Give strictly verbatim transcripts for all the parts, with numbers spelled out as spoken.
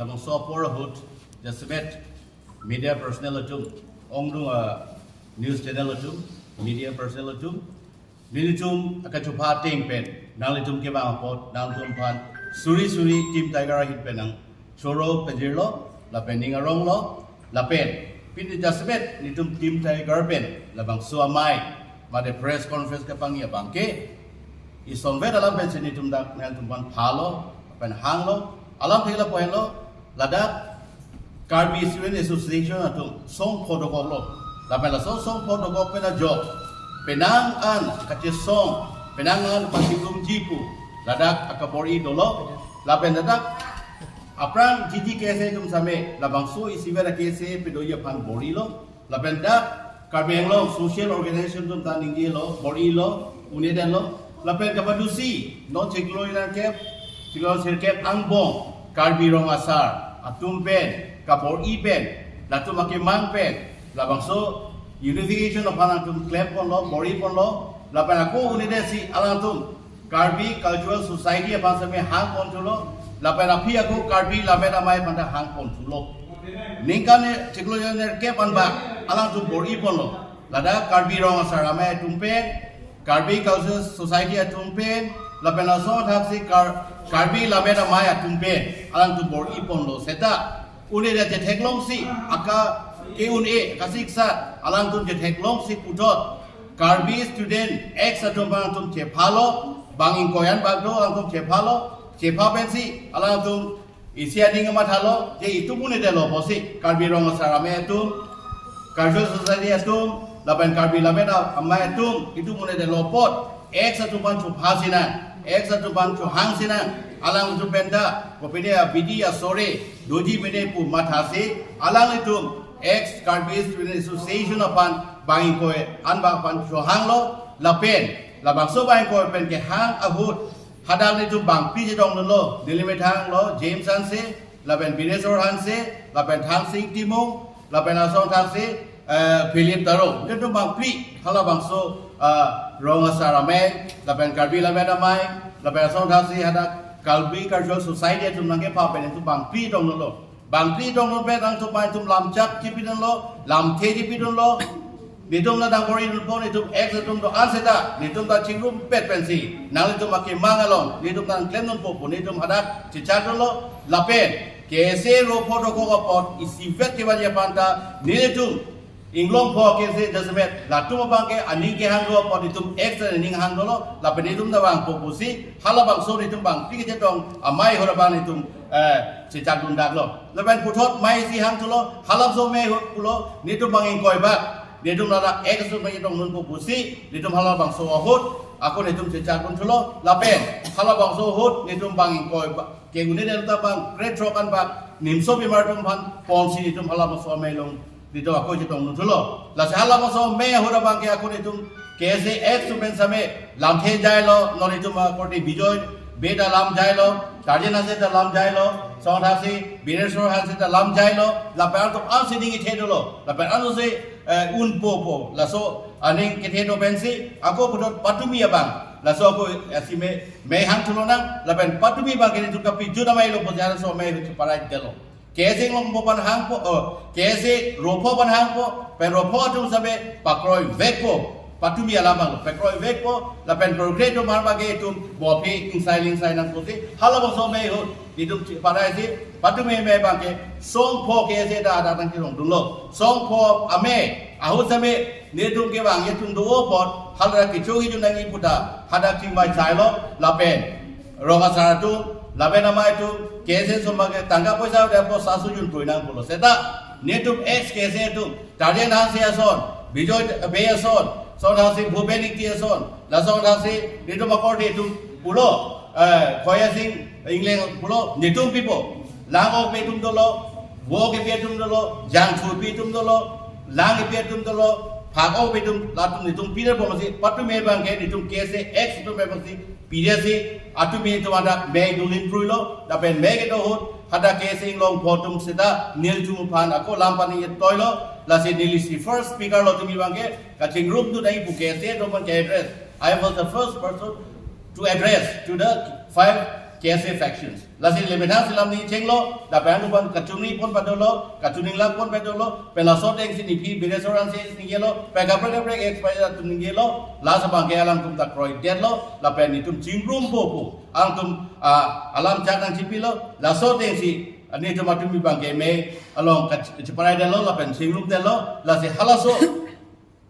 Labangso apor ahut jasemet media personnel atum, ongdung a news channel atum, media personnel atum, nelitum akachupha ateng pen nanglitum kevang apot nangtum aphan suri suri Team Tiger ahin pen nangchoro pajirlo lapen ning aronglo lapen pini jasemet nelitum Team Tiger pen labangso amei mate press conference kepangji abangke isonvet alam pensi nelitum dak nangtum aphan phalo lapen hanglo, alamthe lapu henlo, ladak Karbi Student Association atum song pho dokoklo. Lapen laso song pho dokok pen ajok penang an kachesong, penang an pachingrum ji pu ladak akabor-i dolo. Lapen ladak aphrang G G K S A atum same labangso isivet a-K S A pado aphan bor-ilo. Lapen dak Karbi Anglong social organization atum ta ningjelo, bor-ilo, un-edetlo. Lapen kapadusi non chiklo nerkep, chiklo sirkep angbong Karbi Rong Asar atum pen kabor-i pen, latum akemang pen labangso unification aphan atum klemponlo, bor-iponlo. Lapen ako un-edetsi alangtum Karbi Cultural Society aphan same hangponthulo, lapen aphi ako Karbi Lammet Amei aphan ta hangponthulo. Ningkan ne chiklo nerkep anbak alangtum bor-iponlo. Ladak Karbi Rong Asar Amei atum pen, Karbi Cultural Society atum pen, lapen laso thaksi Kar-, Karbi Lammet Amei atum pen alangtum bor-iponlo seta un-edet chetheklongsi aka ke-un-e kasiksa alangtum chetheklongsi puthot Karbi student X atum aphan atum chephalo, bang ingkoi anbak do atum chephalo, chepha pensi alangtum isi aning mathalo, je itum un-edetlo pusi, Karbi Rong Asar Amei atum, Cultural Society atum, lapen Karbi Lammet Amei atum, itum un-edetlo apot, X atum aphan chupha sinang, X atum aphan chuhang sinang, alangtum pen ta, kopine abidi asore doji mene pu mathasi, alanglitum X Karbi Student Association aphan bang ingkoi anbak aphan chuhanglo, lapen labangso bang ingkoi pen kehang ahut hadak nelitum bangphli chetongdunlo, neli methang lo James Hanse, lapen Bireswar Hanse, lapen Thangsing Timung, lapen asong thaksi, eh, Philip Taro. Nelitum bangphli halabangso, eh, Rong Asar Amei, lapen Karbi Lammet Amei, lapen asong thaksi hadak Karbi Cultural Society atum nangkepha pen nelitum bangphli tongdunlo. Bangphli tongdun pen nangtum pai tum lamchak chipidunlo, lamthe chipidunlo. Nelitum ta dang bor-idunpo, nelitum X atum do-an seta, nelitum ta chingrumpet pensi nanglitum akemang along nelitum nangklemdunpo pu nelitum hadak chechakdunlo. Lapen K S A ro pho dokok apot isivet kevanji aphan ta nelitum inglong pho K S A jasemet latum abangke aning kehang do apot nelitum X aning hang dolo, lapen nelitum ta vangpo pusi halabangso nelitum bangphli kechetong amei ahut abang nelitum, eh, chechakdundaklo. Lapen puthot mei isi hangthulo, halabangso mei ahut pulo, nelitum bang ingkoi bak, nelitum ladak X atum nangchetongdunpo pusi, nelitum halabangso ahut, ako nelitum chechakdunthulo, lapen halabangso ahut, nelitum bang ingkoi bak, ke-un-edet ta bang krethrok anbak, nimso bimar atum aphan ponsi nelitum halabangso amei along, nelitum ako chetongdunthulo. Lasi halabangso amei ahut abangke ako nelitum K S A X atum pen same lamthe jailo, non nelitum akorte Bijoy Bey ta lam jailo, Tarjen Hanse ta lam jailo, asong thaksi Bireswar Hanse ta lam jailo, lapen atum ansi ning kethe dolo, lapen ansi, eh, unpo po, laso aning kethe do pensi, ako puthot patumi abang, laso ako isi mei, mei hangthu lonang, lapen patumi abangke nelitum kapijut amei lo pu jara so mei hu parai delo. K S A inglong pho aphan hangpo, oh, K S A ro pho aphan hangpo, pen ro pho atum same pakroivekpo, patumi alam abang pakroivekpo, lapen kroikre atum aphan bage itum bophe ingsai lingsai nangpo si, halabangso mei ahut, nelitum chi-, padaisi, patumi amei abangke, song pho K S A ta hadak nangchetongdunlo, song pho amei ahut same, nelitum kevang itum do apot, hadak kecho kejun nangji pu ta, hadak chingvai chailo, lapen Rong Asar atum, lapen amei atum, K S A atum abangke tangka poisa de apot sasujun kroi nangpulo. Seta, nelitum X K S A atum, Tarjen Hanse ason, Bijoy Bey ason, asong thaksi Bhupen Ingti ason, la asong thaksi nelitum akorte atum pulo, eh, Khoya Sing Ingleng pulo, nelitum pipo, lang-ok pi atum dolo, vo kepi atum dolo, jangthu pi atum dolo, lang kepi atum dolo, phak-ok pi atum, latum nelitum pidetpo masi, patumi abangke nelitum K S A X atum abangsi, pidetsi, atumi atum hadak mei dulin pruilo, lapen mei kedo ahut, hadak K S A inglong pho atum seta, nelitum aphan ako lam pani toilo, lasi neli si first speaker lo tumi abangke, kachingrumdun nangji pu K S A atum aphan ke-address. I was the first person to address to the five K S A factions. Lasi lemethang si lam ningchenglo, lapen anuphan kachuni pon padolo, kachuni lang pon padolo, pen laso ateng si nephi Bireswar Hanse si ningjelo, pen kaprek kaprek X Y Z atum ningjelo, lasi abangke alangtum ta kroidetlo, lapen netum chingrumpo pu, alangtum, ah, alam chak nangchipilo, laso ateng si, ah, netum atum abangke me along kach-, cheparaidetlo, lapen chingrumdetlo, lasi halaso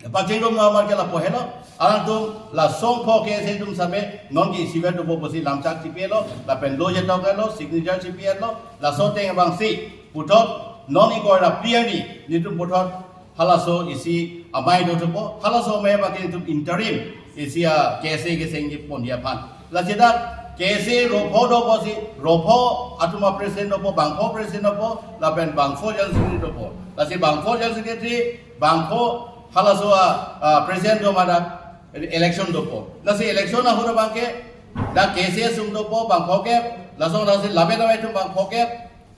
pachingrum alam ke lapu helo. Alangtum la songpho K S A atum same non ke isivet dopo pusi lam chak chipilo, lapen lo jetok lo, signature chipilo, laso ateng abang si puthot non ingkoi ra phli arni netum puthot halaso isi amei dopo, halaso amei abang ke netum interim isi a K S A kesengji ponji aphan. Lasi dak K S A ropho dopo si, ropho atum a president dopo, bangpho president dopo, lapen bangpho general secretary dopo. Lasi bangpho general secretary, bangpho halaso a, ah, president do ma dak election dopo. Lasi election ahut abangke dak K S A asung dopo bangpho kep, laso lasi labet amei atum bangpho kep,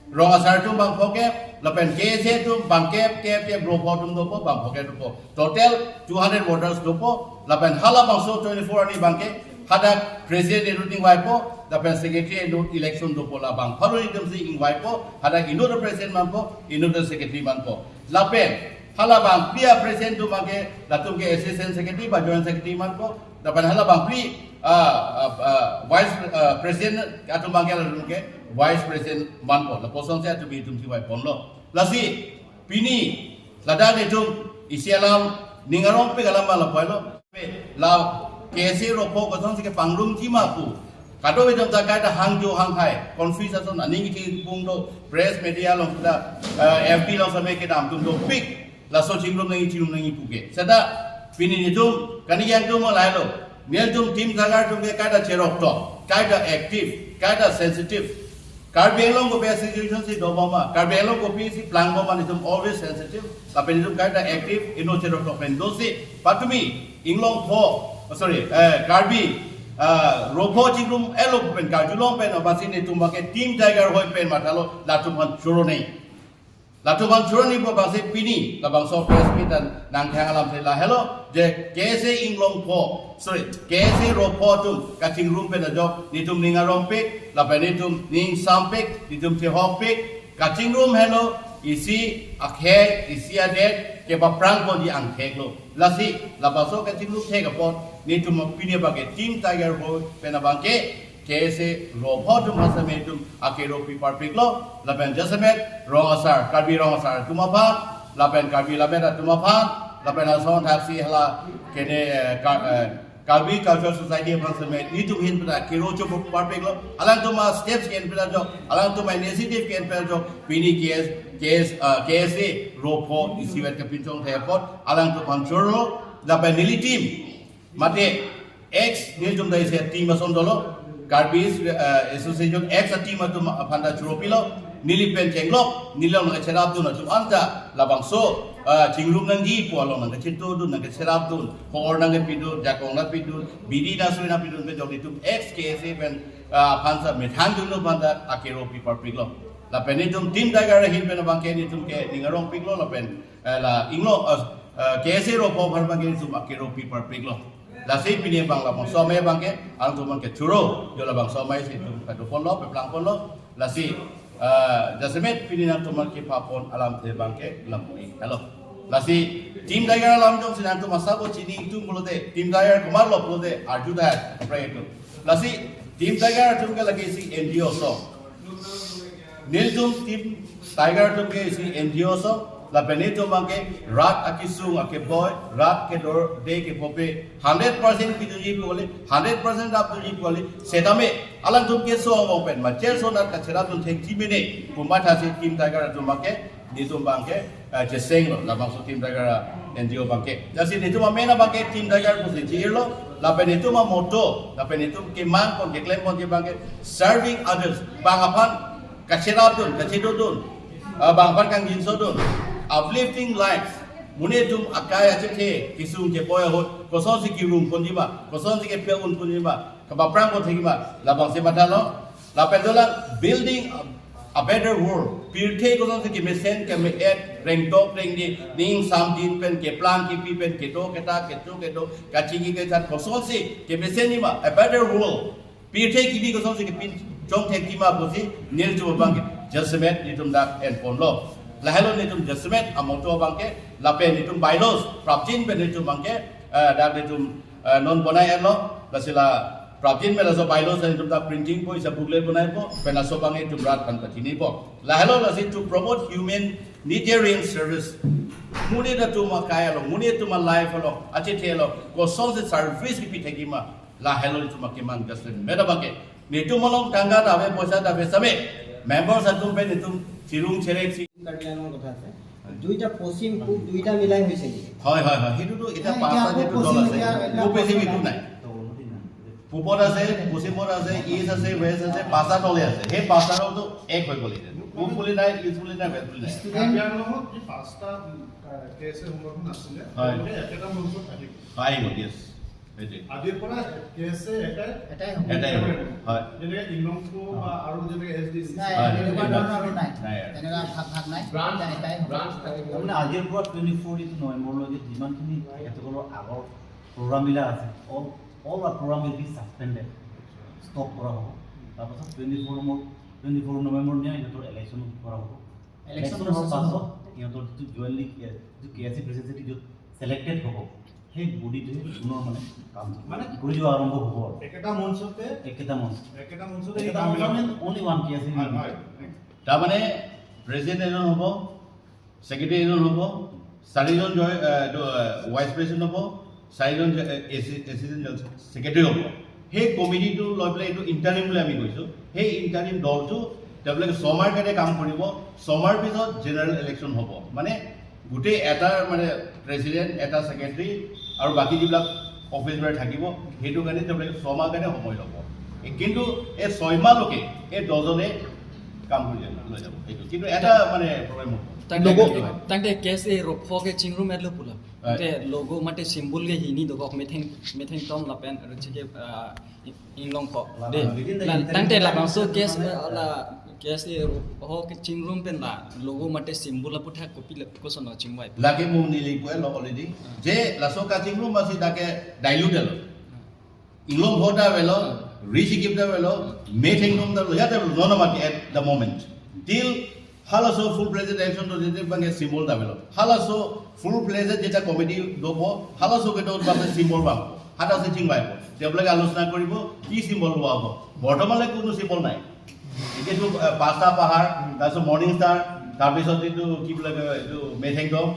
rong asar atum bangpho kep, lapen K S A atum bangkep kep kep ropho atum dopo bangpho kep dopo. Total two hundred voters dopo, lapen halabangso twenty-four arni abangke hadak president inut ingvaipo, lapen secretary inut election dopo, labang pharo atum si ingvaipo, hadak inut president manpo, inut secretary manpo. Lapen halabang phli a president atum abangke, latum ke assistant secretary ba joint secretary manpo, lapen halabang phli, ah, ah, ah, vice, ah, president atum abangke latum ke vice president manpo. Lapuson si atum itum si vaiponlo. Lasi pini ladak netum isi alam ning arongpik alam ma lapulo. La K S A ropho kosonsi kepangrumji ma pu, kadokave atum ta kaita hangjo hanghai, confuse ason, aning kethipung do, press media along ta, eh, F B along same kedam atum dopik, laso chingrum nangji, chingrum nangji pu ke. Seta pini netum kani yang atum lahelo, netum Team Tiger atum ke kaita cheroktok, kaita active, kaita sensitive. Karbi Anglong kopi a situation si dobom ma, Karbi Anglong kopi si plangbom ma, netum always sensitive, lapen netum kaita active, inut cheroktok pen dosi patumi Anglong pho, oh, sorry, eh, Karbi, ah, ropho chingrum elo pen karjulong pen, abang si netum abangke Team Tiger ahoi pen mathalo, latum aphan choro nangji. Latum aphan choro nangji pu abang si pini labangso press meet an nangkehang alam si lahelo, je K S A Anglong pho, sorry, K S A ropho atum kachingrum pen ajok netum ning arongpik, lapen netum ning sampik, netum chehokpik, kachingrum helo, isi akhei, isi adet kepaprang ponji angthek lo. Lasi labangso kachingrum thek apot netum pini abangke Team Tiger ahoi pen abangke K S A ropho atum aphan same netum akero pi parpiklo, lapen jasemet rong asar, Karbi rong asar atum aphan, lapen Karbi lammet atum aphan, lapen ason thaksi hala kene, eh, Ka-, eh, Karbi Cultural Society aphan same netum ahin pen akero chopo parpiklo, alangtum a steps ke-en pen ajok, alangtum a initiative ke-en pen ajok, pini K S, K S, eh, K S A ropho isivet kepinchong thek apot alangtum aphan choro, lapen neli team mate X, nelitum ta isi a team ason dolo, Karbi, eh, Association X a team atum aphan ta choro pilo, neli pen chenglok, neli along nangkacherapdun atum anta labangso, eh, chingrum nangji pu along nangkachetongdun, nangkacherapdun, hor nangkepidun, jakong nangpidun, bidi nangso nangpidun pen jok netum X K S A pen, eh, aphan sa methang dun aphan ta akero pi parpiklo. Lapen netum Team Tiger ahin pen abangke netum ke ning arongpiklo, lapen, eh, la Anglong, eh, eh, K S A ropho aphan abangke netum akero pi parpiklo. Lasi pini abang labangso amei abangke alangtum aphan kechoro, jo labangso amei si netum padoponlo, peplangponlo. Lasi, eh, jasemet pini nangtum aphan kepapon alamthe abangke lamui helo. Lasi Team Tiger alam jongsi nangtum asabo chini ingtung pulote, Team Tiger komatlo pulote arju dai pray itu. Lasi Team Tiger atum ke lake isi N G O ason. Nelitum Team Tiger atum ke isi N G O ason, lapen netum abangke rat akesung akeboi, rat kedorde kepope, hundred percent pidunji pu kali, hundred percent dapdunji pu kali, setame alangtum keso angbong pen, macher sonat kacherapdun thekji mene pu mathasi Team Tiger atum abangke, netum abangke, eh, chesenglo, labangso Team Tiger a N G O abangke. Lasi netum amen abangke Team Tiger pusi chi-irlo, lapen netum a motto, lapen netum kemangpon, keklemponji abangke, serving others, bang aphan kacherapdun, kachedodun, ah, bang aphan kangjinso dun, uplifting lives, monit atum akai achethe, kesung keboi ahut kosonsi kerung ponji ma, kosonsi kepe-un ponji ma, kepaprang pon thekji ma, labangsi mathalo. Lapen dolang building a, a better world. Pirthe kosonsi kemesen, keme-et, rengdok rengdi, ning samdin pen, keplang kepi pen, kedo keta, kecho kedo, kachingki kechan kosonsi kemesenji ma, a better world. Pirthe kebi kosonsi kepin Tong thekji ma pusi nelitum abangke jasemet netum dak enponlo. Lahelo netum jasemet amoto abangke lapen netum bylaws prapjin pen netum abangke, eh, dak netum, eh, non bonai enlo, lasi la prapjin pen laso bylaws netum dak printing po, isa booklet bonaipo, pen laso abangke netum rat aphan pachinipo. Lahelo lasi to promote humanitarian service. Monit atum akai along, monit atum a-life along, achethelo, kosonsi service kipi thekji ma, lahelo netum akemang jasemet abangke. Netum along tangka ta ave, poisa ta ave, sabe members atum pen netum chirung cherek si. Karbi আংলঙৰ কথা আছে, দুইটা পশ্চিম পূব দুইটা মিলাই হৈছে নেকি? হয়, হয়, হয়, সেইটোতো এতিয়া নাই, পাঁচটা এতিয়া আকৌ যিটো দল পশ্চিম আছে, এতিয়া এটা খুব বেছি পশ্চিম এইটো নাই। নাই। পূবত আছে, পশ্চিমত আছে, ইষ্ট আছে, ৱেষ্ট আছে, পাঁচটা দলে আছে। সেই পাঁচটা দলটো এক হৈ গ'ল এতিয়া। পূব বুলি নাই, ইষ্ট বুলি নাই, ৱেষ্ট বুলি নাই। ষ্টুডেণ্ট কাৰ্বি আংলঙত যি পাঁচটা, উম, আহ, কে এছ এ সংগঠন আছিলে, হয়। তেওঁলোকে একেটা মঞ্চত আহিব। আহিব, য়েছ। সেইটোৱে। আজিৰ পৰা কে এছ এ এটাই এটাই হ'ব। এটাই হ'ব। হয়। যেনেকে ইংলংটো বা আৰু যেনেকে এছ ডি চি। নাই, হয়, তেনেকুৱা হয়। ধৰণৰ আৰু নাই। নাই আৰু। তেনেকুৱা ভাগ ভাগ নাই। ব্ৰাঞ্চ, এটাই হ'ব। ব্ৰাঞ্চ থাকিব। তাৰমানে আজিৰ পৰা টুৱেণ্টি ফ'ৰ এইটো নৱেম্বৰলৈকে যিমানখিনি তেখেতসকলৰ আগৰ প্ৰগ্ৰামবিলাক আছে, all, all our program will be suspended, stop কৰা হ'ব। তাৰপাছত twenty four number, twenty four November দিনা সিহঁতৰ ইলেকশ্যন কৰা হ'ব। ইলেকশ্যন ইলেকশ্যনৰ প্ৰচেছ পাছত হ'ব। সিহঁতৰ যিটো জইণ্টলি, যিটো কে এছ চি প্ৰেচিডেণ্ট য'ত ছিলেক্টেড হ'ব, সেই বডিটোৱে পুনৰ মানে কাম মানে কৰি দিব আৰম্ভ হ'ব আৰু। একেটা মঞ্চতে একেটা মঞ্চ। একেটা মঞ্চতে এই একেটা কাম মঞ্চত বিলাক মানে অনলি ওৱান কে এছ চি। হয়, হয়। তাৰমানে প্ৰেচিডেণ্ট এজন হ'ব, ছেক্ৰেটাৰী এজন হ'ব, চাৰিজন জয়-, এ, এইটো, এ, ভাইচ প্ৰেচিডেণ্ট হ'ব, চাৰিজন জে-, এ, এচি-, এচিষ্টেণ্ট জেনেৰেল ছেক্ৰেটাৰী হ'ব। সেই কমিটিটো লৈ পেলাই এইটো ইণ্টাৰিম বুলি আমি কৈছোঁ। সেই ইণ্টাৰিম দলটো তেওঁলোকে ছমাহ কাৰণে কাম কৰিব, ছমাহৰ পিছত জেনেৰেল ইলেকশ্যন হ'ব। মানে গোটেই এটা মানে প্ৰেচিডেণ্ট, এটা ছেক্ৰেটাৰী আৰু বাকী যিবিলাক অফিচ বেয়াৰ থাকিব, সেইটো কাৰণে তেওঁলোকে ছমাহ কাৰণে সময় ল'ব। এ, কিন্তু এই ছয়মাহলৈকে এই দহজনে কাম কৰি যাব, লৈ যাব সেইটো। কিন্তু এটা মানে প্ৰব্লেম হ'ব। Tangte, logo, tangte K S A ro pho ke chingrum etlo pulo. Right. Tangte logo mate symbol ke hini dokok metheng, metheng tom lapen aro chike, ah, inglong pho. Laban, de. Within the La, interim tangte time labangso K S A, ah, la K S A ro pho ke chingrum pen la logo mate symbol aputhak kopi le koson chingvai. Lake mo neli puelo already. Ah. Je laso kachingrum masi dak ke dilute lo. Ah. Inglong pho ta avelo, risikip ta avelo, metheng tom ta avelo, ya ta avelo, none of it at the moment. Till halaso full fledged election to jete bangke symbol ta avelo. Halaso full fledged jeta committee dopo, halaso kedo bangke symbol bang. Hata se chingvaibo. Teblak alochona koribo, ki symbol lowa hobo. বৰ্তমানলৈ কোনো চিম্বল নাই। এতিয়াতো, আহ, পাঁচটা পাহাৰ, তাৰপিছত morning star, তাৰপিছত এইটো কি বুলি কয়, এইটো মেথেংডম,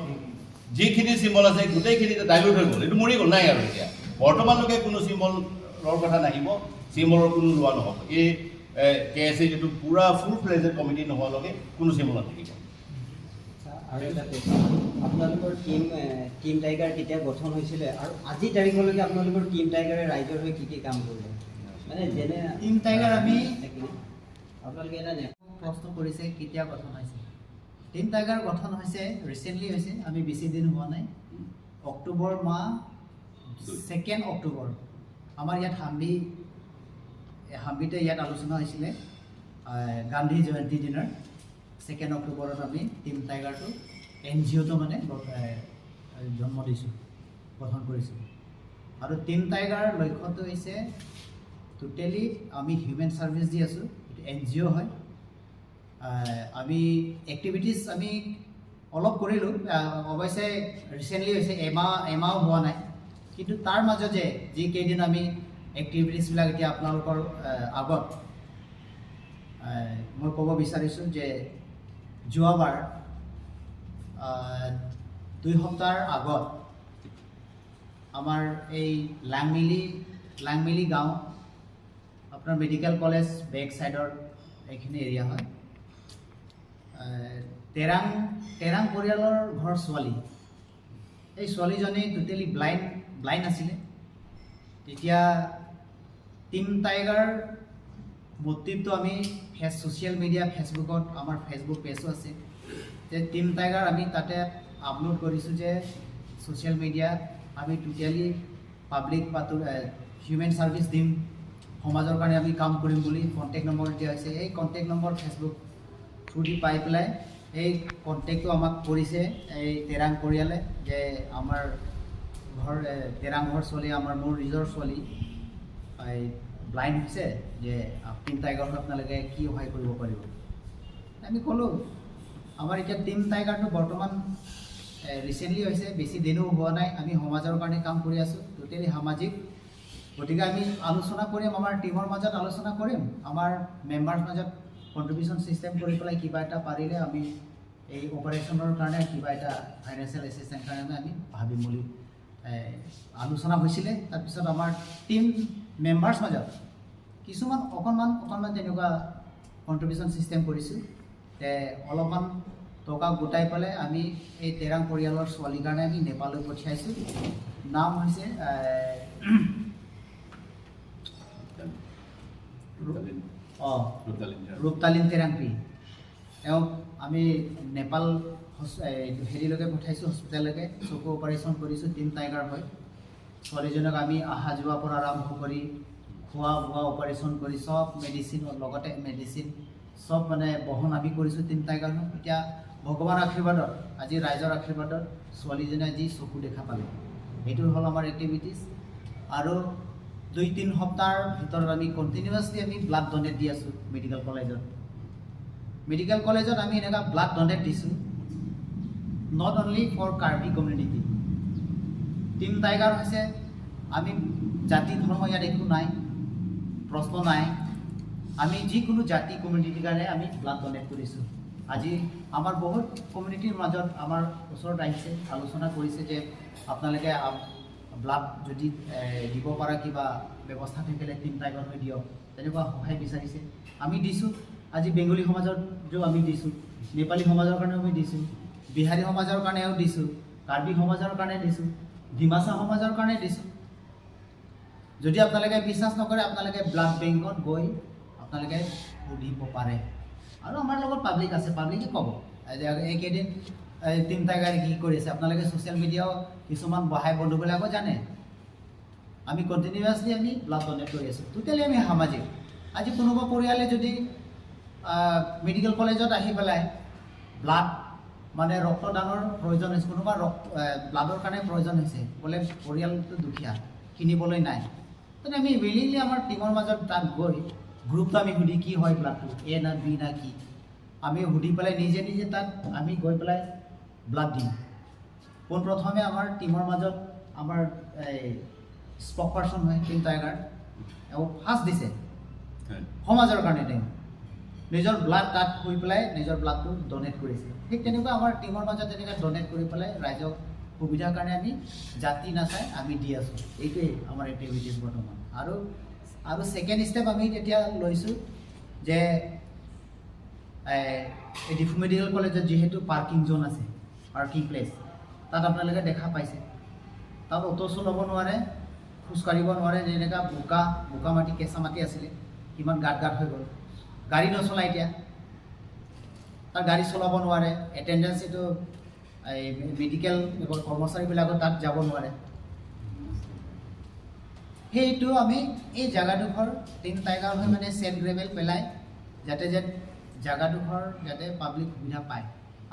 যিখিনি চিম্বল আছে গোটেইখিনি এতিয়া ডাইলুট হৈ গ'ল, এইটো মৰি গ'ল, নাই আৰু এতিয়া। বৰ্তমানলৈকে কোনো চিম্বলৰ কথা নাহিব, চিম্বলৰ কোনো লোৱা নহ'ব। এই, এ, কে এছ এ যিটো পূৰা ফুল ফ্লেজেড কমিটি নোহোৱালৈকে কোনো চিম্বল নাথাকিব। আচ্ছা, আৰু এটা কুৱেশ্যন, আপোনালোকৰ টিম, এ, টিম টাইগাৰ কেতিয়া গঠন হৈছিলে আৰু আজিৰ তাৰিখলৈকে আপোনালোকৰ টিম টাইগাৰে ৰাইজৰ হৈ কি কি কাম কৰিলে? মানে যেনে টিম টাইগাৰ আমি এক মিনিট। আপোনালোকে এটা নে- প্ৰশ্ন কৰিছে কেতিয়া গঠন হৈছে। টিম টাইগাৰ গঠন হৈছে, ৰিচেণ্টলি হৈছে, আমি বেছি দিন হোৱা নাই। অক্টোবৰ মাহ, দুই। ছেকেণ্ড অক্টোবৰ আমাৰ ইয়াত হাম্বি, এ, হাম্বিতে ইয়াত আলোচনা হৈছিলে, আহ, গান্ধী জয়ন্তী দিনাৰ। ছেকেণ্ড অক্টোবৰত আমি টিম টাইগাৰটো, এন জি অ'টো মানে গ-, এ, জন্ম দিছোঁ, গঠন কৰিছোঁ। আৰু টিম টাইগাৰ লক্ষ্যটো হৈছে টোটেলি আমি হিউমেন ছাৰ্ভিচ দি আছোঁ, এইটো এন জি অ' হয়। আহ, আমি এক্টিভিটিজ আমি অলপ কৰিলোঁ, আহ, অৱশ্যে ৰিচেণ্টলি হৈছে, এমাহ, এমাহো হোৱা নাই, কিন্তু তাৰ মাজতে যি কেইদিন আমি এক্টিভিটিজবিলাক এতিয়া আপোনালোকৰ, আহ, আগত, আহ, মই ক'ব বিচাৰিছোঁ যে যোৱাবাৰ, আহ, দুই সপ্তাহৰ আগত আমাৰ এই লাংমিলি, লাংমিলি গাঁও, আপোনাৰ মেডিকেল কলেজ বেক চাইডৰ এইখিনি এৰিয়া হয়। এ, তেৰাং, তেৰাং পৰিয়ালৰ ঘৰ ছোৱালী। এই ছোৱালীজনী টোটেলি ব্লাইণ্ড, ব্লাইণ্ড আছিলে। তেতিয়া টিম টাইগাৰ মটিভটো আমি ফেচ-, ছ'চিয়েল মিডিয়া, ফেচবুকত আমাৰ ফেচবুক পেজো আছে, যে টিম টাইগাৰ আমি তাতে আপলোড কৰিছোঁ যে ছ'চিয়েল মিডিয়া আমি টোটেলি পাব্লিক বা তো-, এ, হিউমেন ছাৰ্ভিচ দিম, সমাজৰ কাৰণে আমি কাম কৰিম বুলি কণ্টেক্ট নম্বৰ দিয়া হৈছে। এই কণ্টেক্ট নম্বৰ ফেচবুক থ্ৰুদি পাই পেলাই এই কণ্টেক্টটো আমাক কৰিছে এই তেৰাং পৰিয়ালে, যে আমাৰ ঘৰ, এ, তেৰাং ঘৰ ছোৱালী, আমাৰ মোৰ নিজৰ ছোৱালী, এই লাইন হৈছে যে টিম টাইগাৰ আপোনালোকে কি সহায় কৰিব পাৰিব। আমি ক'লোঁ, আমাৰ এতিয়া টিম টাইগাৰটো বৰ্তমান ৰিচেণ্টলি হৈছে, বেছি দিনো হোৱা নাই। আমি সমাজৰ কাৰণে কাম কৰি আছোঁ, ট'টেলি সামাজিক। গতিকে আমি আলোচনা কৰিম, আমাৰ টিমৰ মাজত আলোচনা কৰিম, আমাৰ মেম্বাৰ্ছ মাজত কণ্ট্ৰিবিউশ্যন ছিষ্টেম কৰি পেলাই কিবা এটা পাৰিলে আমি এই অপাৰেশ্যনৰ কাৰণে কিবা এটা ফাইনেন্সিয়েল এছিষ্টেঞ্চ কাৰণে আমি ভাবিম বুলি এ, আলোচনা হৈছিলে। তাৰপিছত আমাৰ টিম মেম্বাৰ্ছ মাজত কিছুমান অকণমান অকণমান তেনেকুৱা কণ্ট্ৰিবিউশ্যন ছিষ্টেম কৰিছোঁ। তে অলপমান টকা গোটাই পেলাই আমি এই তেৰাং পৰিয়ালৰ ছোৱালীৰ কাৰণে আমি নেপাললৈ পঠিয়াইছোঁ। নাম হৈছে এ, ৰূপতালিন অ ৰূপতালিন ৰূপতালিন তেৰাংপী। তেওঁক আমি নেপাল হচ- এ, হেৰিলৈকে পঠাইছোঁ, হস্পিটেললৈকে। চকু অপাৰেশ্যন কৰিছোঁ, টিম টাইগাৰ হয়। ছোৱালীজনীক আমি অহা যোৱাৰ পৰা আৰম্ভ কৰি খোৱা বোৱা, অপাৰেশ্যন কৰি চব মেডিচিন, লগতে মেডিচিন চব মানে বহন আমি কৰিছোঁ টিম টাইগাৰ হয়। এতিয়া ভগৱানৰ আশীৰ্বাদত, আজি ৰাইজৰ আশীৰ্বাদত ছোৱালীজনীয়ে আজি চকু দেখা পালে। এইটো হ'ল আমাৰ এক্টিভিটিজ। আৰু দুই তিনি সপ্তাহৰ ভিতৰত আমি কণ্টিনিউৱাছলি আমি ব্লাড ডনেট দি আছোঁ মেডিকেল কলেজত। মেডিকেল কলেজত আমি এনেকুৱা ব্লাড ডনেট দিছোঁ, not only for Karbi community। Team tiger হৈছে, আমি জাতি ধৰ্ম ইয়াত একো নাই, প্ৰশ্ন নাই। আমি যিকোনো জাতি কমিউনিটিৰ কাৰণে আমি ব্লাড ডনেট কৰিছোঁ। আজি আমাৰ বহুত কমিউনিটিৰ মাজত আমাৰ ওচৰত আহিছে, আলোচনা কৰিছে যে আপোনালোকে আপ- ব্লাড যদি এ, দিব পৰা কিবা ব্যৱস্থা থাকিলে টিম টাইগাৰ হৈ দিয়ক, তেনেকুৱা সহায় বিচাৰিছে। আমি দিছোঁ। আজি বেংগলী সমাজত যে আমি দিছোঁ, নেপালী সমাজৰ কাৰণেও আমি দিছোঁ, বিহাৰী সমাজৰ কাৰণেও দিছোঁ, কাৰ্বি সমাজৰ কাৰণে দিছোঁ, ডিমাচা সমাজৰ কাৰণে দিছোঁ। যদি আপোনালোকে বিশ্বাস নকৰে, আপোনালোকে ব্লাড বেংকত গৈ আপোনালোকে সুধিব পাৰে। আৰু আমাৰ লগত পাব্লিক আছে, পাব্লিকে ক'ব যে এইকেইদিন এই টিম টাইগাৰে কি কৰিছে। আপোনালোকে ছ'চিয়েল মিডিয়াও কিছুমান বহাই বন্ধুবিলাকো জানে। আমি কণ্টিনিউৱাছলি আমি ব্লাড ডনেট কৰি আছোঁ। ট'টেলি আমি সামাজিক। আজি কোনোবা পৰিয়ালে যদি মেডিকেল কলেজত আহি পেলাই ব্লাড মানে ৰক্তদানৰ প্ৰয়োজন হৈছে, কোনোবা ৰক্ত ব্লাডৰ কাৰণে প্ৰয়োজন হৈছে, বোলে পৰিয়ালটো দুখীয়া, কিনিবলৈ নাই, তেনে আমি উইলিংলি আমাৰ টিমৰ মাজত তাত গৈ গ্ৰুপটো আমি সুধি কি হয় ব্লাডটো, এ না বি না কি, আমি সুধি পেলাই নিজে নিজে তাত আমি গৈ পেলাই ব্লাড দিম। পোনপ্ৰথমে আমাৰ টিমৰ মাজত আমাৰ এই স্পক পাৰ্চন হয় টিম টাইগাৰ, তেওঁ ফাৰ্ষ্ট দিছে হয়। সমাজৰ কাৰণে। তেওঁ নিজৰ ব্লাড তাত শুই পেলাই নিজৰ ব্লাডটো ডনেট কৰিছে। ঠিক তেনেকুৱা আমাৰ টিমৰ মাজত তেনেকৈ ডনেট কৰি পেলাই ৰাইজক সুবিধাৰ কাৰণে আমি জাতি নাচাই আমি দি আছোঁ। এইটোৱেই আমাৰ এক্টিভিটিজ বৰ্তমান। আৰু আৰু ছেকেণ্ড ষ্টেপ আমি এতিয়া লৈছোঁ যে এ, এই ডিফু মেডিকেল কলেজত যিহেতু পাৰ্কিং জ'ন আছে, পাৰ্কিং প্লেচ, তাত আপোনালোকে দেখা পাইছে, তাত অটো চলাব নোৱাৰে, খোজকাঢ়িব নোৱাৰে, যেনেকুৱা বোকা, বোকা মাটি, কেঁচা মাটি আছিলে, কিমান গাঁত গাঁত হৈ গ'ল। গাড়ী নচলায় এতিয়া, তাত গাড়ী চলাব নোৱাৰে, এটেণ্ডেঞ্চ এইটো এই মেডিকেল কৰ্মচাৰীবিলাকো তাত যাব নোৱাৰে। সেইটো আমি এই জেগাডোখৰ টিম টাইগাৰ হৈ মানে চেণ্ড গ্ৰেভেল পেলাই যাতে যে জেগাডোখৰ যাতে পাব্লিক সুবিধা পায়,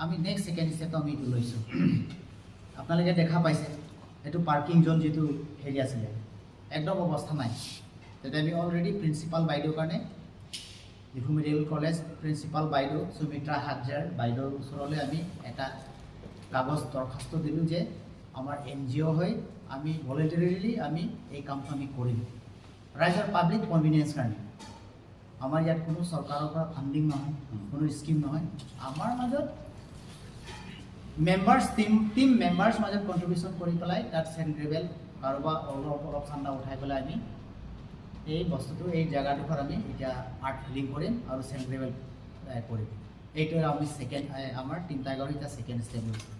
আমি নেক্সট ছেকেণ্ড ষ্টেপটো আমি এইটো লৈছোঁ। আপোনালোকে দেখা পাইছে এইটো পাৰ্কিং জ'ন যিটো হেৰি আছিলে, একদম অৱস্থা নাই। তেতিয়া আমি অলৰেডি প্ৰিন্সিপাল বাইদেউৰ কাৰণে ডিফু মেডিকেল কলেজ প্ৰিন্সিপাল বাইদেউ সুমিত্ৰা হাজজাৰ বাইদেউৰ ওচৰলৈ আমি এটা কাগজ দৰখাস্ত দিলোঁ যে আমাৰ এন জি অ' হৈ আমি ভলেণ্টাৰীলি আমি এই কামটো আমি কৰিম ৰাইজৰ পাব্লিক কনভিনিয়েন্স কাৰণে। আমাৰ ইয়াত কোনো চৰকাৰৰ পৰা ফাণ্ডিং নহয়, কোনো স্কিম নহয়। আমাৰ মাজত মেম্বাৰ্ছ টিম টিম মেম্বাৰ্ছ মাজত কণ্ট্ৰিবিউশ্যন কৰি পেলাই তাত চেণ্ড গ্ৰেভেল কাৰোবাৰ অলপ অলপ চান্দা উঠাই পেলাই আমি এই বস্তুটো এই জেগাডোখৰ আমি এতিয়া আৰ্ট ফিলিং কৰিম আৰু চেণ্ড গ্ৰেভেল এ, কৰিম। এইটো আমি ছেকেণ্ড আমাৰ টিম টাইগাৰ এতিয়া ছেকেণ্ড ষ্টেপ লৈছোঁ।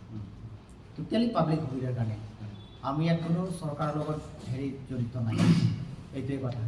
টোটেলি পাব্লিক সুবিধাৰ কাৰণে। আমি ইয়াত কোনো চৰকাৰৰ লগত হেৰি জড়িত নাই। এইটোৱে কথা।